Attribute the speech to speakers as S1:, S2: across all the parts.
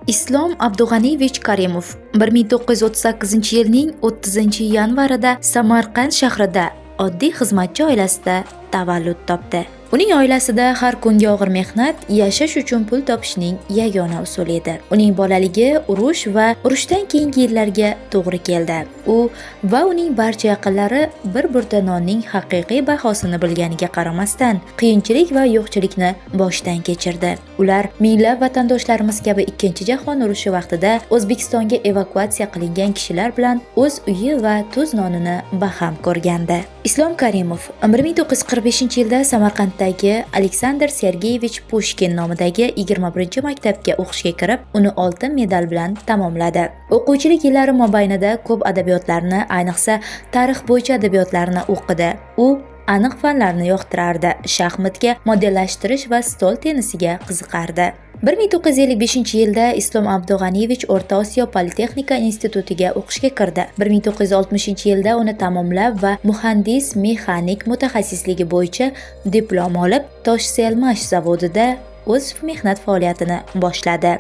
S1: Islom Abdug'aniyevich Karimov 1938-yilning 30-yanvarida Samarqand shahrida oddiy xizmatchi oilasida tavallud topdi. Uning oilasida har kungi og'ir mehnat yashash uchun pul topishning yagona usuli edi. Uning bolaligi urush va urushdan keyingi yillarga to'g'ri keldi. U va uning barcha yaqinlari bir burda nonning haqiqiy bahosini bilganiga qaramasdan, qiyinchilik va yo'qchilikni boshdan kechirdi. Ular minglab vatandoshlarimiz kabi Ikkinchi jahon urushi vaqtida O'zbekistonga evakuatsiya qilingan kishilar bilan o'z uyi va tuz nonini baham ko'rgandi. Islom Karimov 1945-yilda Samarqanddagi Aleksandr Sergeyevich Pushkin nomidagi 21-maktabga o'qishga kirib, uni oltin medal bilan tamomladi. O'quvchilik yillari mobaynida ko'p adabiyotlarni, ayniqsa tarix bo'yicha adabiyotlarni o'qidi. U aniq fanlarni yoqtirardi, shaxmatga, modellashtirish va stol tennisiga qiziqardi. 1955-yilda Islom Abdug'aniyevich O'rta Osiyo Politexnika institutiga o'qishga kirdi. 1960-yilda uni tamomlab va muhandis mexanik mutaxassisligi bo'yicha diplom olib, Toshselmash zavodida o'z mehnat faoliyatini boshladi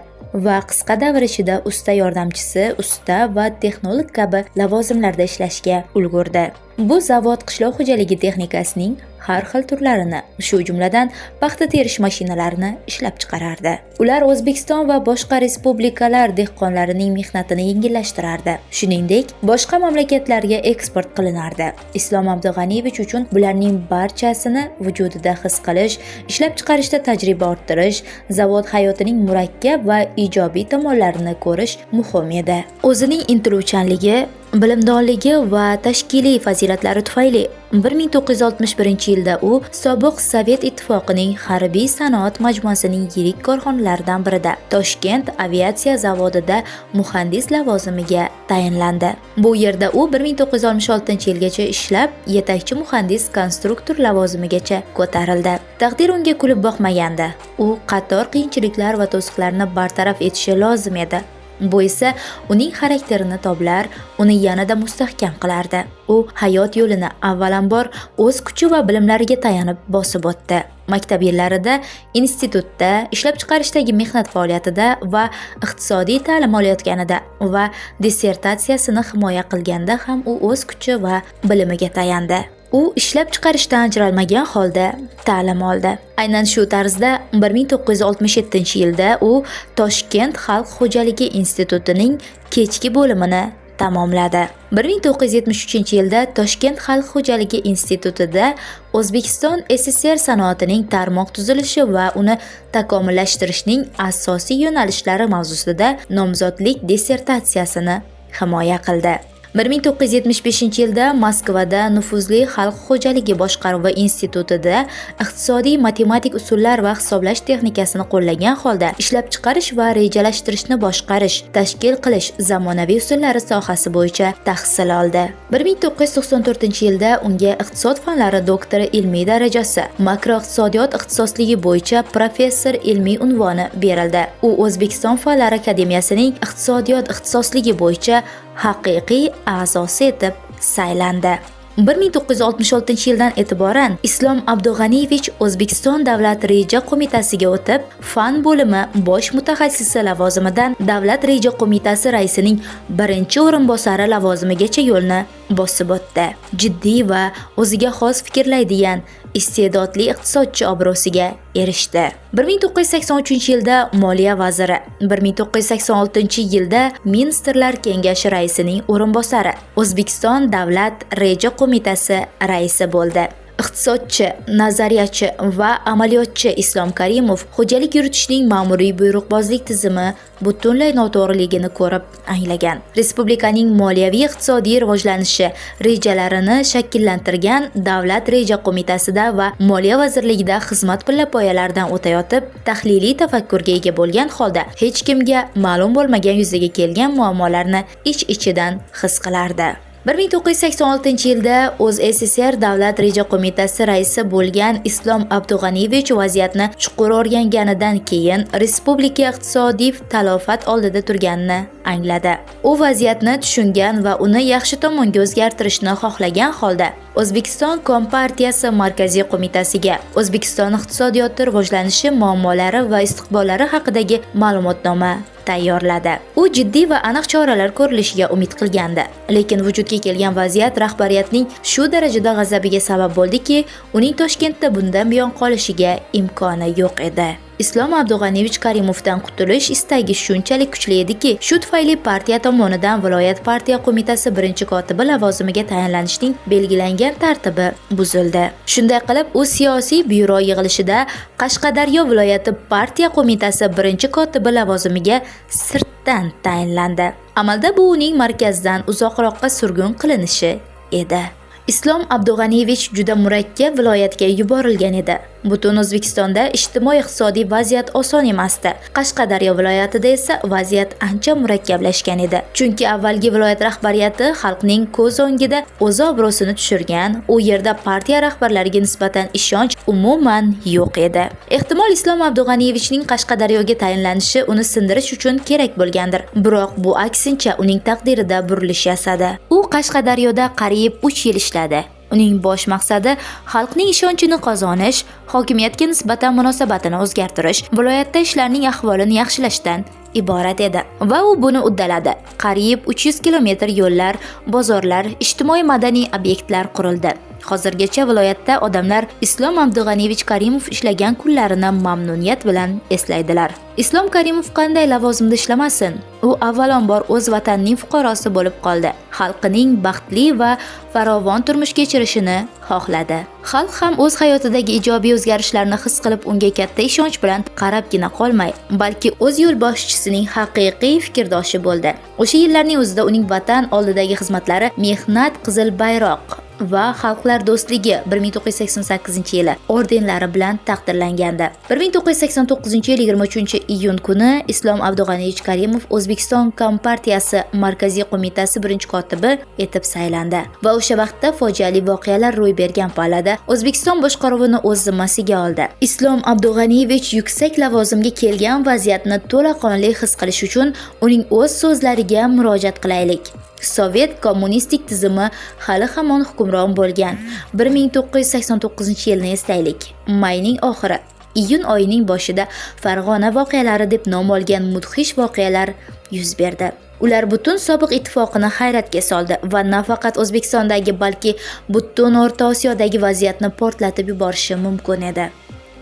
S1: va qisqa davr ichida usta yordamchisi, usta va texnolog kabi lavozimlarda ishlashga ulgurdi. Bu zavod qishloq xo'jaligi texnikasining har xil turlarini, shu jumladan paxta terish mashinalarini ishlab chiqarardi. Ular O'zbekiston va boshqa respublikalar dehqonlarining mehnatini yengillashtirardi. Shuningdek, boshqa mamlakatlarga eksport qilinardi. Islom Abdug'aniyevich uchun bularning barchasini vujudida his qilish, ishlab chiqarishda tajriba orttirish, zavod hayotining murakkab va ijobiy tomonlarini ko'rish muhim edi. O'zining intiluvchanligi, bilimdonligi va tashkiliy fazilatlari tufayli 1961-yilda u sobiq Sovet Ittifoqining harbiy sanoat majmuasining yirik korxonalaridan birida, Toshkent aviatsiya zavodida muhandis lavozimiga tayinlandi. Bu yerda u 1966-yilgacha ishlab, yetakchi muhandis konstruktor lavozimigacha ko'tarildi. Taqdir unga kulib boqmagandi. U qator qiyinchiliklar va to'siqlarni bartaraf etishi lozim edi. Bu esa uning xarakterini toblar, uni yanada mustahkam qilardi. U hayot yo'lini avvalambor o'z kuchi va bilimlariga tayanib bosib o'tdi. Maktab yillarida, institutda, ishlab chiqarishdagi mehnat faoliyatida va iqtisodiy ta'lim olayotganida va dissertatsiyasini himoya qilganda ham u o'z kuchi va bilimiga tayandi. U ishlab chiqarishdan ajralmagan holda ta'lim oldi. Aynan shu tarzda 1967-yilda u Toshkent xalq xo'jaligi institutining kechki bo'limini tamomladi. 1973-yilda Toshkent xalq xo'jaligi institutida O'zbekiston SSR sanoatining tarmoq tuzilishi va uni takomillashtirishning asosiy yo'nalishlari mavzusida nomzodlik dissertatsiyasini himoya qildi. 1975-yilda Moskvada nufuzli xalq xo'jaligi boshqaruvi institutida iqtisodiy matematik usullar va hisoblash texnikasini qo'llagan holda ishlab chiqarish va rejalashtirishni boshqarish, tashkil qilish zamonaviy usullari sohasi bo'yicha tahsil oldi. 1994-yilda unga iqtisod fanlari doktori ilmiy darajasi, makroiqtisodiyot ixtisosligi bo'yicha professor ilmiy unvoni berildi. U O'zbekiston Fanlar akademiyasining iqtisodiyot ixtisosligi bo'yicha haqiqiy a'zosi etib saylandi. 1966-yildan e'tiboran Islom Abdug'aniyevich O'zbekiston Davlat reja qo'mitasiga o'tib, fan bo'limi bosh mutaxassisi lavozimidan Davlat reja qo'mitasi raisining birinchi o'rinbosari lavozimigacha yo'lni bosib o'tdi. Jiddiy va o'ziga xos fikrlaydigan iste'dodli iqtisodchi obro'siga erishdi. 1983-yilda moliya vaziri, 1986-yilda Ministrlar Kengashi raisining o'rinbosari, O'zbekiston Davlat reja qo'mitasi raisi bo'ldi. Iqtisodchi, nazariyachi va amaliyotchi Islom Karimov xo'jalik yuritishning ma'muriy buyruqbozlik tizimi butunlay noto'g'riligini ko'rib anglagan. Respublikaning moliyaviy iqtisodiy rivojlanishi rejalarini shakllantirgan Davlat reja qo'mitasida va Moliya vazirligida xizmat pillapoyalaridan o'tayotib, tahliliy tafakkurga ega bo'lgan holda hech kimga ma'lum bo'lmagan yuzaga kelgan muammolarni ich-ichidan his qilardi. 1986-yilda O'zSSR Davlat reja qo'mitasi raisi bo'lgan Islom Abdug'aniyevich vaziyatni chuqur o'rganganidan keyin respublika iqtisodiy talofat oldida turganini angladi. U vaziyatni tushungan va uni yaxshi tomonga o'zgartirishni xohlagan holda O'zbekiston Kompartiyasi Markaziy qo'mitasiga O'zbekiston iqtisodiyoti rivojlanishi muammolari va istiqbollari haqidagi ma'lumotnoma tayyorladi. U jiddiy va aniq choralar ko'rilishiga umid qilgandi. Lekin vujudga kelgan vaziyat rahbariyatning shu darajada g'azabiga sabab bo'ldiki, uning Toshkentda bundan buyon qolishiga imkoni yo'q edi. Islom Abdug'aniyevich Karimovdan qutulish istagi shunchalik kuchli ediki, shu tufayli partiya tomonidan viloyat partiya qo'mitasi birinchi kotibi lavozimiga tayinlanishning belgilangan tartibi buzildi. Shunday qilib, u siyosiy byuro yig'ilishida Qashqadaryo viloyati partiya qo'mitasi birinchi kotibi lavozimiga sirtdan tayinlandi. Amalda bu uning markazdan uzoqroqqa surgun qilinishi edi. Islom Abdug'aniyevich juda murakkab viloyatga yuborilgan edi. Butun O'zbekistonda ijtimoiy-iqtisodiy vaziyat oson emasdi. Qashqadaryo viloyatida esa vaziyat ancha murakkablashgan edi. Chunki avvalgi viloyat rahbariyati xalqning ko'z o'ngida o'z obro'sini tushirgan, u yerda partiya rahbarlariga nisbatan ishonch umuman yo'q edi. Ehtimol Islom Abdug'aniyevichning Qashqadaryoga tayinlanishi uni sindirish uchun kerak bo'lgandir. Biroq bu aksincha uning taqdirida burilish yasadi. U Qashqadaryoda qariyb 3 yil ishladi. Uning bosh maqsadi xalqning ishonchini qozonish, hokimiyatga nisbatan munosabatini o'zgartirish, viloyatda ishlarning ahvolini yaxshilashdan iborat edi. Va u buni uddaladi. Qariyb 300 kilometr yo'llar, bozorlar, ijtimoiy-madaniy obyektlar qurildi. Hozirgacha viloyatda odamlar Islom Abdug'aniyevich Karimov ishlagan kunlarini mamnuniyat bilan eslaydilar. Islom Karimov qanday lavozimda ishlamasin, u avvalambor o'z vatanining fuqarosi bo'lib qoldi. Xalqining baxtli va farovon turmush kechirishini xohladi. Xalq ham o'z hayotidagi ijobiy o'zgarishlarni his qilib, unga katta ishonch bilan qarabgina qolmay, balki o'z yo'lboshchisining haqiqiy fikrdoshi bo'ldi. O'sha yillarning o'zida uning vatan oldidagi xizmatlari Mehnat Qizil Bayroq va Xalqlar do'stligi 1988-yili ordenlari bilan taqdirlangandi. 1989-yil 23-iyun kuni Islom Abdug'aniyevich Karimov O'zbekiston Kompartiyasi Markaziy Qo'mitasi birinchi kotibi etib saylandi va o'sha vaqtda fojiali voqealar ro'y bergan pallada O'zbekiston boshqaruvini o'z zimmasiga oldi. Islom Abdug'aniyevich yuksak lavozimga kelgan vaziyatni to'laqonli his qilish uchun uning o'z so'zlariga murojaat qilaylik. Sovet kommunistik tizimi hali hamon hukmron bo'lgan 1989-yilni eslaylik. Mayning oxiri, iyun oyining boshida Farg'ona voqealari deb nom olgan mudhish voqealar yuz berdi. Ular butun sobiq ittifoqini hayratga soldi va nafaqat O'zbekistondagi, balki butun O'rta Osiyodagi vaziyatni portlatib yuborishi mumkin edi.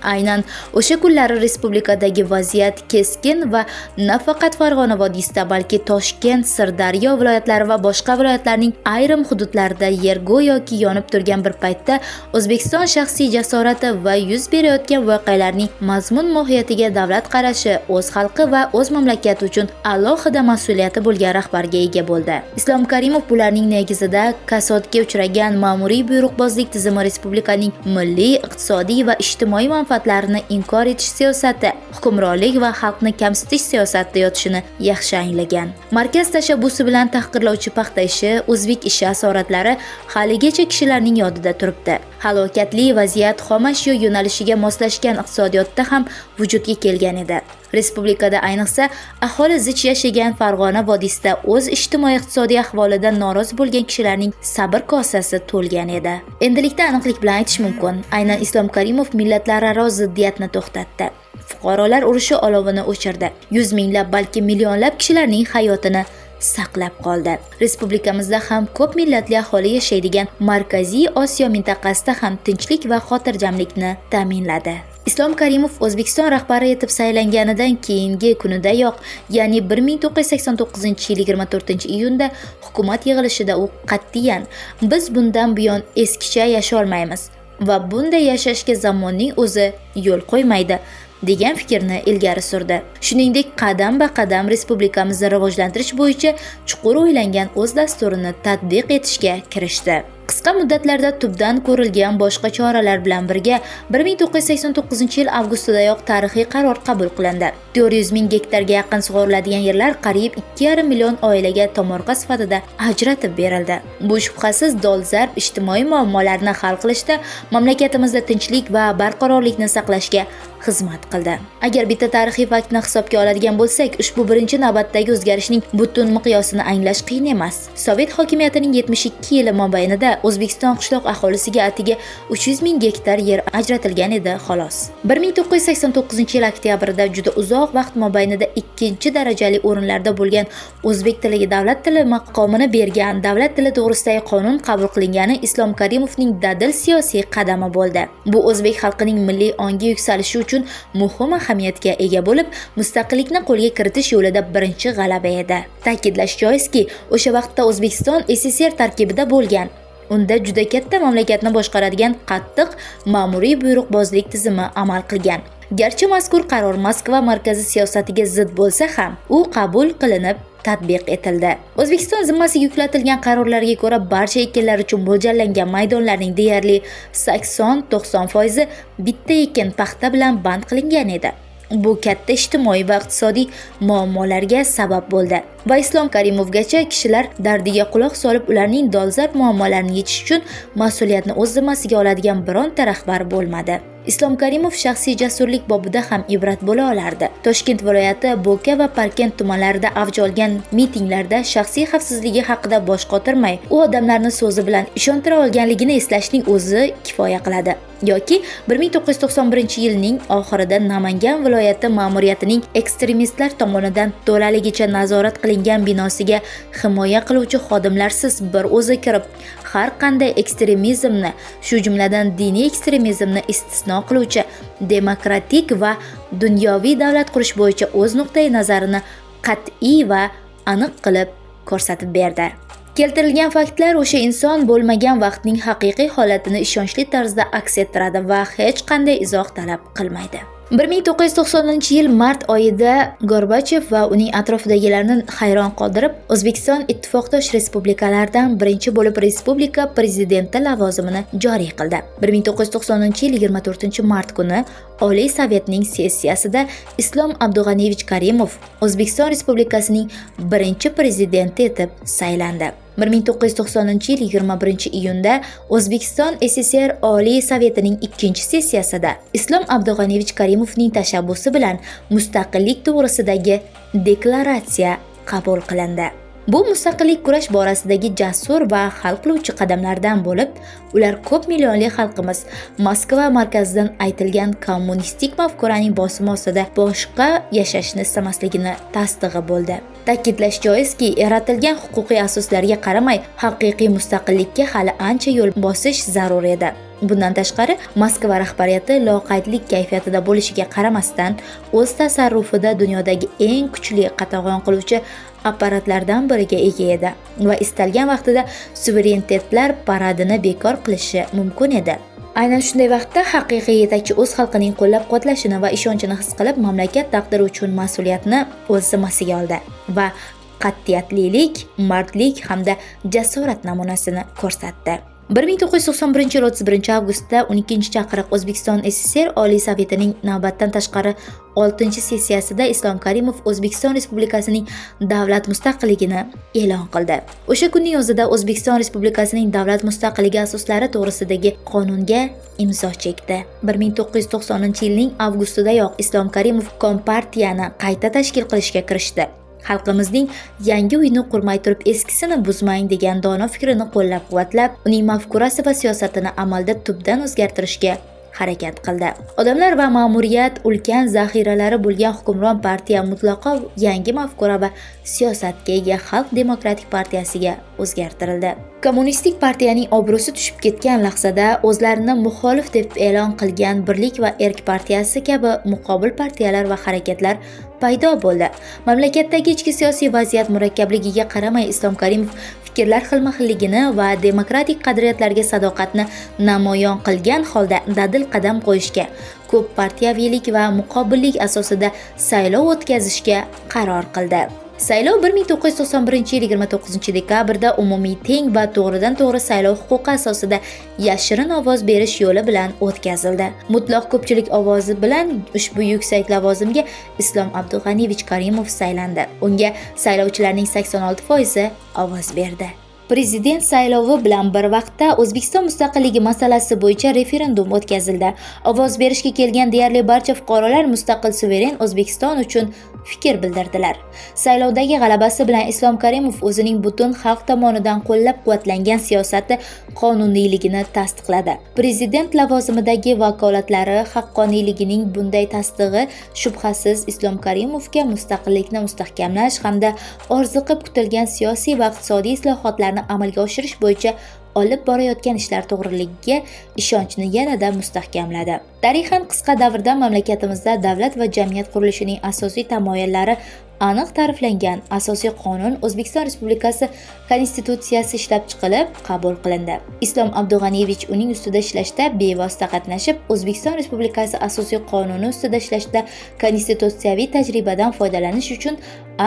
S1: Aynan o'sha kunlari respublikadagi vaziyat keskin va nafaqat Farg'ona vodiysida, balki Toshkent, Sirdaryo viloyatlari va boshqa viloyatlarning ayrim hududlarida yer go'yoki yonib turgan bir paytda O'zbekiston shaxsiy jasorati va yuz berayotgan voqealarning mazmun mohiyatiga davlat qarashi o'z xalqi va o'z mamlakati uchun alohida mas'uliyati bo'lgan rahbarga ega bo'ldi. Islom Karimov bularning negizida kasodga uchragan ma'muriy buyruqbozlik tizimi respublikaning milliy, iqtisodiy va ijtimoiy manfaatlarini inkor etish siyosati, hukmronlik va xalqni kamsitish siyosatida yotishini yaxshi anglagan. Markaz tashabbusi bilan tahqirlovchi paxta ishi, o'zbek ishi asoratlari haligacha kishilarning yodida turibdi. Halokatli vaziyat xomashyo yo'nalishiga moslashgan iqtisodiyotda ham vujudga kelgan edi. Respublikada, ayniqsa aholi zich yashagan Farg'ona vodiysida o'z ijtimoiy-iqtisodiy ahvolidan norozi bo'lgan kishilarning sabr kosasi to'lgan edi. Endilikda aniqlik bilan aytish mumkin, aynan Islom Karimov millatlararo ziddiyatni to'xtatdi. Fuqarolar urushi olovini o'chirdi. Yuz minglab, balki millionlab kishilarning hayotini saqlab qoldi. Respublikamizda ham, ko'p millatli aholi yashaydigan Markaziy Osiyo mintaqasida ham tinchlik va xotirjamlikni ta'minladi. Islom Karimov O'zbekiston rahbari etib saylanganidan keyingi kunidayoq, ya'ni 1989-yil 24-iyunda hukumat yig'ilishida u qat'iyan: "Biz bundan buyon eskicha yasholmaymiz va bunday yashashga zamonning o'zi yo'l qo'ymaydi" degan fikrni ilgari surdi. Shuningdek, qadam-ba-qadam respublikamizni rivojlantirish bo'yicha chuqur o'ylangan o'z dasturini tatbiq etishga kirishdi. Qisqa muddatlarda tubdan ko'rilgan boshqa choralar bilan birga 1989-yil avgustidayoq tarixiy qaror qabul qilindi. 400 ming gektarga yaqin sug'oriladigan yerlar qariyb 2,5 million oilaga tomorqa sifatida ajratib berildi. Bu shubhasiz dolzarb ijtimoiy muammolarni hal qilishda, mamlakatimizda tinchlik va barqarorlikni saqlashga xizmat qildi. Agar bitta tarixiy faktni hisobga oladigan bo'lsak, ushbu birinchi navbatdagi o'zgarishning butun miqyosini anglash qiyin emas. Sovet hokimiyatining 72 yili mobaynida O'zbekiston qishloq aholisiga atigi 300 ming gektar yer ajratilgan edi, xolos. 1989-yil oktyabrida juda uzoq vaqt mobaynida ikkinchi darajali o'rinlarda bo'lgan o'zbek tiliga davlat tili maqomini bergan Davlat tili to'g'risidagi qonun qabul qilingani Islom Karimovning dadil siyosiy qadami bo'ldi. Bu o'zbek xalqining milliy ongi yuksalishi uchun muhim ahamiyatga ega bo'lib, mustaqillikni qo'lga kiritish yo'lida birinchi g'alaba edi. Ta'kidlash joizki, o'sha vaqtda O'zbekiston SSR tarkibida bo'lgan. Unda juda katta mamlakatni boshqaradigan qattiq ma'muriy buyruqbozlik tizimi amal qilgan. Garchi mazkur qaror Moskva markazi siyosatiga zid bo'lsa ham, u qabul qilinib, tatbiq etildi. O'zbekiston zimmasiga yuklatilgan qarorlarga ko'ra, barcha ekinlar uchun mo'ljallangan maydonlarning deyarli 80-90% bitta ekin, paxta bilan band qilingan edi. Bu katta ijtimoiy va iqtisodiy muammolarga sabab bo'ldi va Islom Karimovgacha kishilar dardiga quloq solib, ularning dolzarb muammolarini yechish uchun mas'uliyatni o'z zimmasiga oladigan bironta rahbar bo'lmadi. Islom Karimov shaxsiy jasurlik bobida ham ibrat bo'la olardi. Toshkent viloyati Bo'ka va Parkent tumanlarida avj olgan mitinglarda shaxsiy xavfsizligi haqida bosh qotirmay, u odamlarni so'zi bilan ishontira olganligini eslashning o'zi kifoya qiladi. Yoki 1991-yilning oxirida Namangan viloyati ma'muriyatining ekstremistlar tomonidan to'laligicha nazorat qilingan binosiga himoya qiluvchi xodimlarsiz bir o'zi kirib, har qanday ekstremizmni, shu jumladan diniy ekstremizmni istisno qiluvchi demokratik va dunyoviy davlat qurish bo'yicha o'z nuqtai nazarini qat'iy va aniq qilib ko'rsatib berdi. Keltirilgan faktlar o'sha inson bo'lmagan vaqtning haqiqiy holatini ishonchli tarzda aks ettiradi va hech qanday izoh talab qilmaydi. 1990-yil mart oyida Gorbachev va uning atrofidagilarni hayron qoldirib, O'zbekiston ittifoqdosh respublikalardan birinchi bo'lib respublika prezidenti lavozimini joriy qildi. 1990-yil 24 mart kuni Oliy Sovetning sessiyasida Islom Abdug'aniyevich Karimov O'zbekiston Respublikasining birinchi prezidenti etib saylandi. 1990-yil 21 iyunda O'zbekiston SSR Oliy Sovetining ikkinchi sessiyasida Islom Abdug'aniyevich Karimovning tashabbusi bilan mustaqillik to'g'risidagi deklaratsiya qabul qilindi. Bu mustaqillik kurash borasidagi jasur va hal qiluvchi qadamlardan bo'lib, ular ko'p millionli xalqimiz Moskva markazidan aytilgan kommunistik mafkuraning bosimi ostida boshqa yashashni istamasligini tasdig'i bo'ldi. Ta'kidlash joizki, yaratilgan huquqiy asoslarga qaramay, haqiqiy mustaqillikka hali ancha yo'l bosish zarur edi. Bundan tashqari, Moskva rahbariyati loqaydlik kayfiyatida bo'lishiga qaramasdan, o'z tasarrufida dunyodagi eng kuchli qatag'on qiluvchi apparatlardan biriga ega edi va istalgan vaqtida suverenitetlar paradini bekor qilishi mumkin edi. Aynan shunday vaqtda haqiqiy yetakchi o'z xalqining qo'llab-quvvatlashini va ishonchini his qilib, mamlakat taqdiri uchun mas'uliyatni o'z zimmasiga oldi va qat'iyatlilik, mardlik hamda jasorat namunasini ko'rsatdi. 1991-yil 31 avgustda 12 chaqiriq O'zbekiston SSR Oliy Sovetining navbatdan tashqari 6 sessiyasida Islom Karimov O'zbekiston Respublikasining davlat mustaqilligini e'lon qildi. O'sha kunning o'zida O'zbekiston Respublikasining davlat mustaqilligi asoslari to'g'risidagi qonunga imzo chekdi. 1990-yilning avgustidayoq Islom Karimov Kompartiyani qayta tashkil qilishga kirishdi. Xalqimizning "Yangi uyni qurmay turib eskisini buzmang" degan dono fikrini qo'llab-quvvatlab, uning mafkurasi va siyosatini amalda tubdan o'zgartirishga harakat qildi. Odamlar va ma'muriyat ulkan zaxiralari bo'lgan hukmron partiya mutlaqo yangi mafkura va siyosatga ega Xalq demokratik partiyasiga o'zgartirildi. Kommunistik partiyaning obro'si tushib ketgan lahzada o'zlarini muxolif deb e'lon qilgan Birlik va Erk partiyasi kabi muqobil partiyalar va harakatlar paydo bo'ldi. Mamlakatdagi ichki siyosiy vaziyat murakkabligiga qaramay, Islom Karimov fikrlar xilma-xilligini va demokratik qadriyatlarga sadoqatni namoyon qilgan holda dadil qadam qo'yishga, ko'p partiyaviylik va muqobillik asosida saylov o'tkazishga qaror qildi. Saylov 1991-yil 29 dekabrda umumiy, teng va to'g'ridan-to'g'ri saylov huquqi asosida yashirin ovoz berish yo'li bilan o'tkazildi. Mutlaq ko'pchilik ovozi bilan ushbu yuksak lavozimga Islom Abdug'aniyevich Karimov saylandi. Unga saylovchilarning 86% ovoz berdi. Prezident saylovi bilan bir vaqtda O'zbekiston mustaqilligi masalasi bo'yicha referendum o'tkazildi. Ovoz berishga kelgan deyarli barcha fuqarolar mustaqil suveren O'zbekiston uchun fikr bildirdilar. Saylovdagi g'alabasi bilan Islom Karimov o'zining butun xalq tomonidan qo'llab-quvvatlangan siyosati qonuniyligini tasdiqladi. Prezident lavozimidagi vakolatlari haqqoniyligining bunday tasdig'i shubhasiz Islom Karimovga mustaqillikni mustahkamlash hamda orziqib kutilgan siyosiy va iqtisodiy islohotlarni amalga oshirish bo'yicha olib borayotgan ishlar to'g'riligiga ishonchni yanada mustahkamladi. Tarixan qisqa davrda mamlakatimizda davlat va jamiyat qurilishining asosiy tamoyillari aniq ta'riflangan asosiy qonun O'zbekiston Respublikasi Konstitutsiyasi ishlab chiqilib, qabul qilindi. Islom Abdug'aniyevich uning ustida ishlashda bevosita qatnashib, O'zbekiston Respublikasi asosiy qonuni ustida ishlashda konstitutsiyaviy tajribadan foydalanish uchun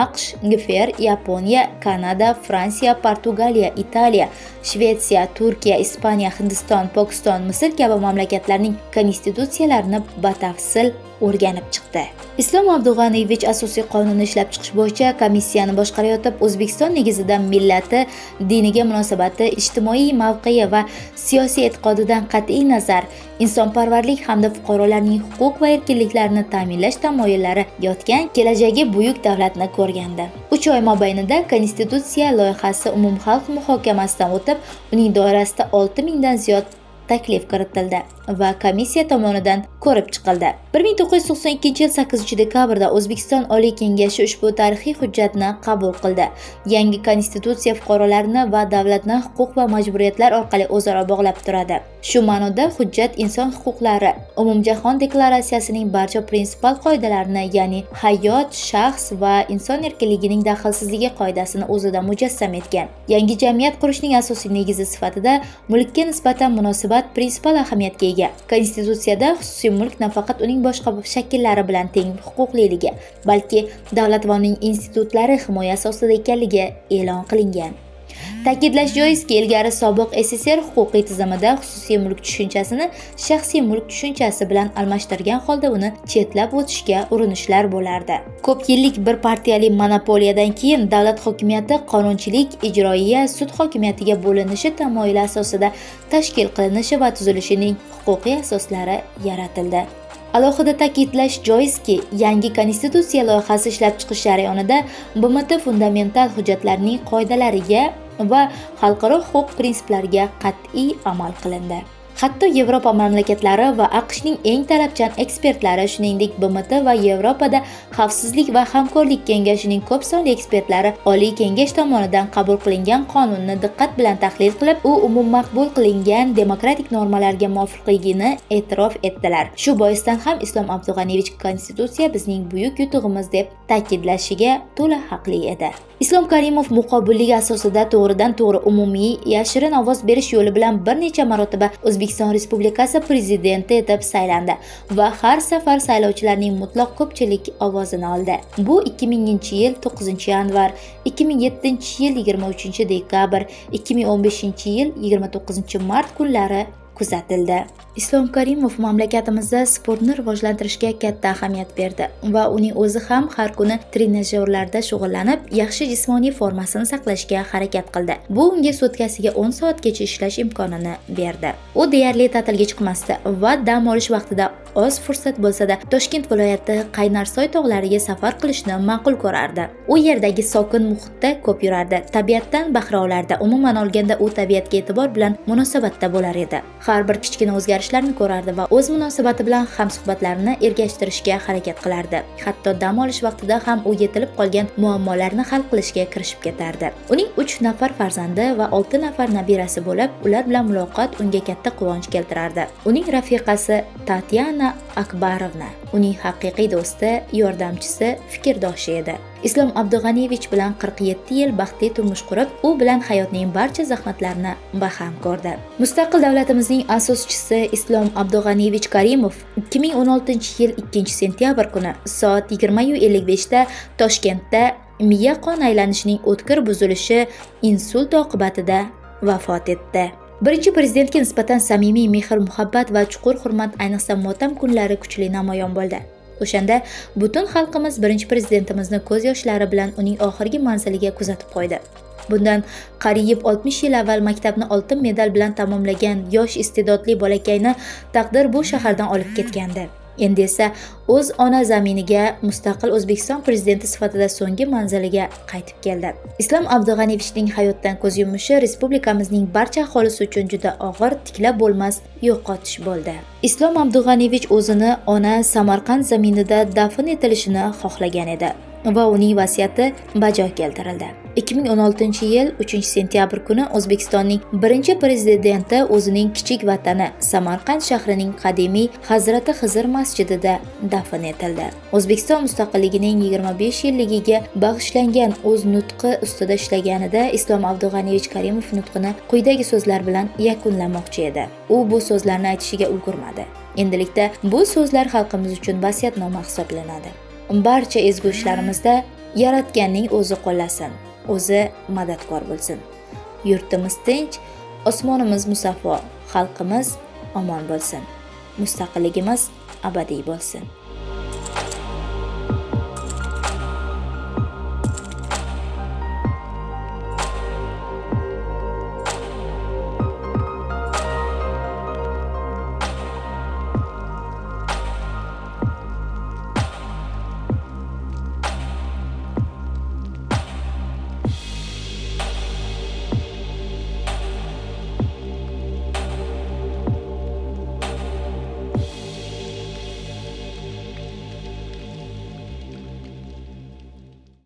S1: AQSh, GFR, Yaponiya, Kanada, Fransiya, Portugaliya, Italiya, Shvetsiya, Turkiya, Ispaniya, Hindiston, Pokiston, Misr kabi mamlakatlarning konstitutsiyalarini batafsil o'rganib chiqdi. Islom Abdug'aniyevich asosiy qonunni ishlab chiqish bo'yicha komissiyani boshqarayotib, O'zbekiston negizida millati, diniga munosabati, ijtimoiy mavqei va siyosiy e'tiqodidan qat'iy nazar, insonparvarlik hamda fuqarolarning huquq va erkinliklarini ta'minlash tamoyillari yotgan kelajagi buyuk davlatni ko'rgandi. 3 oy mobaynida Konstitutsiya loyihasi umumxalq muhokamasidan o'tib, uning doirasida 6000 dan ziyod taklif kiritildi va komissiya tomonidan ko'rib chiqildi. 1992-yil 8 dekabrda O'zbekiston Oliy Kengashi ushbu tarixiy hujjatni qabul qildi. Yangi konstitutsiya fuqarolarni va davlatni huquq va majburiyatlar orqali o'zaro bog'lab turadi. Shu ma'noda hujjat inson huquqlari Umumjahon deklaratsiyasining barcha prinsipial qoidalarini, ya'ni hayot, shaxs va inson erkinligining daxlsizligi qoidasini o'zida mujassam etgan. Yangi jamiyat qurishning asosiy negizi sifatida mulkka nisbatan munosabat prinsipial ahamiyatga ega. Konstitutsiyada xususiy mulk nafaqat uning boshqa shakllari bilan teng huquqliligi, balki davlat va uning institutlari himoyasi ostida ekanligi e'lon qilingan. Ta'kidlash joizki, ilgari sobiq SSSR huquqiy tizimida xususiy mulk tushunchasini shaxsiy mulk tushunchasi bilan almashtirgan holda uni chetlab o'tishga urinishlar bo'lardi. Ko'p yillik bir partiyali monopoliyadan keyin davlat hokimiyati qonunchilik, ijroiya, sud hokimiyatiga bo'linishi tamoyili asosida tashkil qilinishi va tuzilishining huquqiy asoslari yaratildi. Alohida ta'kidlash joizki, yangi konstitutsiya loyihasi ishlab chiqish jarayonida BMT fundamental hujjatlarining qoidalariga va xalqaro huquq prinsiplariga qat'iy amal qilindi. Hatto Yevropa mamlakatlari va AQShning eng talabchan ekspertlari, shuningdek, BMT va Yevropada Xavfsizlik va hamkorlik kengashining ko'p sonli ekspertlari Oliy Kengash tomonidan qabul qilingan qonunni diqqat bilan tahlil qilib, u umummaqbul qilingan demokratik normalarga muvofiqligini e'tirof etdilar. Shu boisdan ham Islom Abdug'aniyevich "Konstitutsiya bizning buyuk yutug'imiz" deb ta'kidlashiga to'la haqli edi. Islom Karimov muqobillik asosida to'g'ridan to'g'ri umumiy yashirin ovoz berish yo'li bilan bir necha marotaba O'zbekiston Respublikasi prezidenti etib saylandi va har safar saylovchilarning mutlaq ko'pchilik ovozini oldi. Bu 2000-yil 9 yanvar, 2007-yil 23 dekabr, 2015 yil 29 mart kunlari kuzatildi. Islom Karimov mamlakatimizda sportni rivojlantirishga katta ahamiyat berdi va uning o'zi ham har kuni trenajyorlarda shug'ullanib, yaxshi jismoniy formasini saqlashga harakat qildi. Bu unga sutkasiga 10 soatgacha ishlash imkonini berdi. U deyarli ta'tilga chiqmasdi va dam olish vaqtida oz fursat bo'lsa-da Toshkent viloyati Qaynarsoy tog'lariga safar qilishni ma'qul ko'rardi. U yerdagi sokin muhitda ko'p yurardi, tabiatdan bahra olardi. Umuman olganda, u tabiatga e'tibor bilan munosabatda bo'lar edi. Har bir kichkina o'zgarishlarni ko'rardi va o'z munosabati bilan hamsuhbatlarini ergashtirishga harakat qilardi. Hatto dam olish vaqtida ham u yetilib qolgan muammolarni hal qilishga kirishib ketardi. Uning 3 nafar farzandi va 6 nafar nabirasi bo'lib, ular bilan muloqot unga katta quvonch keltirardi. Uning rafiqasi Tatyana Akbarovna uning haqiqiy do'sti, yordamchisi, fikrdoshi edi. Islom Abdug'aniyevich bilan 47 yil baxtli turmush qurib, u bilan hayotning barcha zahmatlarini baham ko'rdi. Mustaqil davlatimizning asoschisi Islom Abdug'aniyevich Karimov 2016-yil 2 sentyabr kuni soat 20:55 da Toshkentda miya qon aylanishining o'tkir buzilishi, insult oqibatida vafot etdi. Birinchi prezidentga nisbatan samimiy mehr-muhabbat va chuqur hurmat ayniqsa motam kunlari kuchli namoyon bo'ldi. O'shanda butun xalqimiz birinchi prezidentimizni ko'z yoshlari bilan uning oxirgi manziliga kuzatib qo'ydi. Bundan qariyb 60 yil avval maktabni oltin medal bilan tamomlagan yosh iste'dodli bolakayni taqdir bu shahardan olib ketgandi. Endi esa o'z ona zaminiga mustaqil O'zbekiston prezidenti sifatida so'nggi manziliga qaytib keldi. Islom Abdug'aniyevichning hayotdan ko'z yumishi respublikamizning barcha aholisi uchun juda og'ir, tiklab bo'lmas yo'qotish bo'ldi. Islom Abdug'aniyevich o'zini ona Samarqand zaminida dafn etilishini xohlagan edi va uning vasiyati bajo keltirildi. 2016-yil 3-sentyabr kuni O'zbekistonning birinchi prezidenti o'zining kichik vatani Samarqand shahrining qadimiy Hazrati Xizr masjidida dafn etildi. O'zbekiston mustaqilligining 25 yilligiga bag'ishlangan o'z nutqi ustida ishlaganida Islom Abdug'aniyevich Karimov nutqini quyidagi so'zlar bilan yakunlamoqchi edi. U bu so'zlarni aytishiga ulgurmadi. Endilikda bu so'zlar xalqimiz uchun vasiyatnoma hisoblanadi. Barcha ezgu ishlarimizda Yaratganning o'zi qo'llasin, o'zi madadkor bo'lsin. Yurtimiz tinch, osmonimiz musaffo, xalqimiz omon bo'lsin. Mustaqilligimiz abadiy bo'lsin.